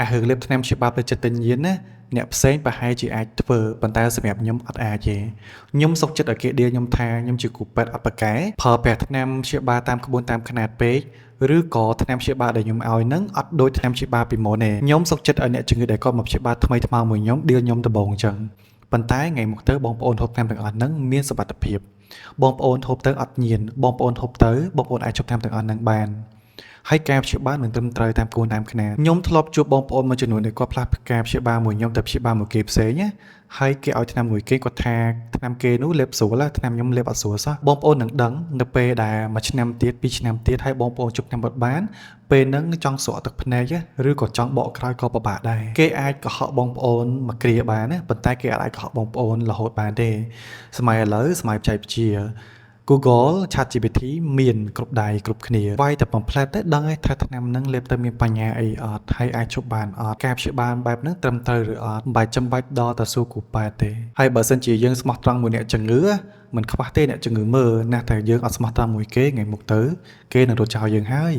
អារឿងលេបថ្នាំព្យាបាលផ្លូវចិត្តទៅញៀនណាអ្នកផ្សេងប្រហែលជាអាចធ្វើប៉ុន្តែសម្រាប់ខ្ញុំអត់អាចទេខ្ញុំសុខចិត្តឲ្យគេដៀលខ្ញុំថាខ្ញុំជាគ្រូពេទ្យអត់ប្រកែប្រើប្រាស់ថ្នាំព្យាបាលតាមក្បួនតាមខ្នាតពេកឬក៏ថ្នាំព្យាបាលដែលខ្ញុំឲ្យហ្នឹងអត់ដូចថ្នាំព្យាបាលពីមុនទេខ្ញុំសុខចិត្តឲ្យអ្នកជំងឺដែលគាត់មកព្យាបាលថ្មីថ្មោងមួយខ្ញុំដៀលខ្ញុំដំបូងអញ្ចឹងប៉ុន្តែថ្ងៃមុខទៅបងប្អូនហូបថ្នាំទាំងអស់ហ្នឹងមានសុវត្ថិភាពបងប្អូនហូបទៅអត់ញៀនបងប្អូនហូបទៅបងប្អូនអាចជប់ថ្នាំទាំងអស់ហ្នឹងបាន ហើយការព្យាបាលនឹងត្រឹមត្រូវតាមគោលតាមខ្នាតខ្ញុំធ្លាប់ជួបបងប្អូនមួយចំនួនដែលគាត់ផ្លាស់ការព្យាបាលមួយខ្ញុំទៅព្យាបាលមួយគេផ្សេងណាហើយគេឲ្យថ្នាំមួយគេគាត់ថាថ្នាំគេនោះលេបស្រួលថ្នាំខ្ញុំលេបអត់ស្រួលសោះបងប្អូននឹងដឹងនៅពេលដែលមួយឆ្នាំទៀតពីរឆ្នាំទៀតហើយបងប្អូនជប់ថ្នាំអត់បានពេលហ្នឹងចង់ស្រក់ទឹកភ្នែកឬក៏ចង់បកក្រោយក៏ពិបាកដែរគេអាចកុហកបងប្អូនមួយគ្រាបានណាប៉ុន្តែគេអាចកុហកបងប្អូនរហូតបានទេសម័យឥឡូវសម័យបច្ចេកវិទ្យា Google ChatGPT មានគ្រប់ដៃគ្រប់គ្នាវាយតែបំផ្លែតទៅដឹងហើយថាថ្នាំហ្នឹងលេបទៅមានបញ្ហាអីអត់ហើយអាចជប់បានអត់ការព្យាបាលបែបហ្នឹងត្រឹមត្រូវឬអត់មិនបាច់ចាំបាច់ដល់តែសួរគ្រូពេទ្យទេហើយបើសិនជាយើងស្មោះត្រង់មួយអ្នកជំងឺមិនខ្វះទេអ្នកជំងឺមើលណាស់តែយើងអត់ស្មោះត្រង់មួយគេថ្ងៃមុខទៅគេនឹងរត់ចោលយើងហើយ។